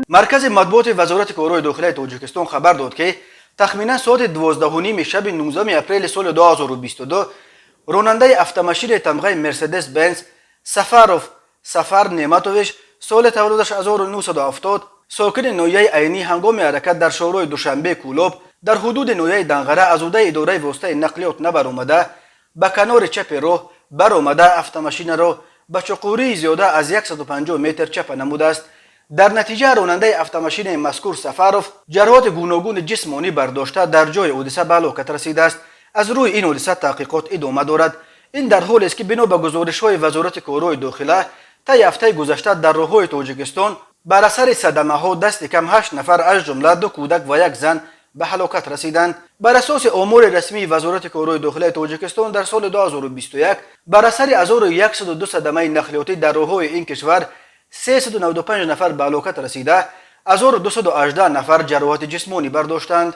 Маркази матбуоти Вазорати корҳои дохилаи Тоҷикистон хабар дод, ки тахминан соати 12:30 шаби 19 апрели соли 2022 ронандаи автомашинаи тамғаи Мерседес Бенз Сафаров Сафар Неъматович, соли таваллудаш 1970, сокини ноҳияи Айнӣ, ҳангоми ҳаракат дар шоҳроҳи Душанбе Кӯлоб дар ҳудуди ноҳияи Данғара аз ҳудаи идораи воситаи нақлиёт набаромада, ба канори чапи роҳ баромада, автомашинаро ба чуқурии зиёда аз 150 метр чапа намудааст. Дар натиҷа ронандаи автомашинаи мазкур Сафаров ҷароҳати гуногуни ҷисмонӣ бардошта, дар ҷои ҳодиса ба ҳалокат расидааст. Аз рӯи ин ҳодиса таҳқиқот идома дорад. Ин дар ҳолест, ки бино ба гузоришҳои Вазорати корҳои дохила, таи ҳафтаи гузашта дар роҳҳои Тоҷикистон бар асари садамаҳо дасти кам ҳашт нафар, аз ҷумла ду кӯдак ва як зан, ба ҳалокат расиданд. Бар асоси омори расмии Вазорати корҳои дохилаи Тоҷикистон, дар соли 2021 бар асари 1102 садамаи нақлиётӣ дар роҳҳои ин кишвар 395 нафар ба ҳалокат расида, 1218 нафар ҷароҳати ҷисмонӣ бардоштанд.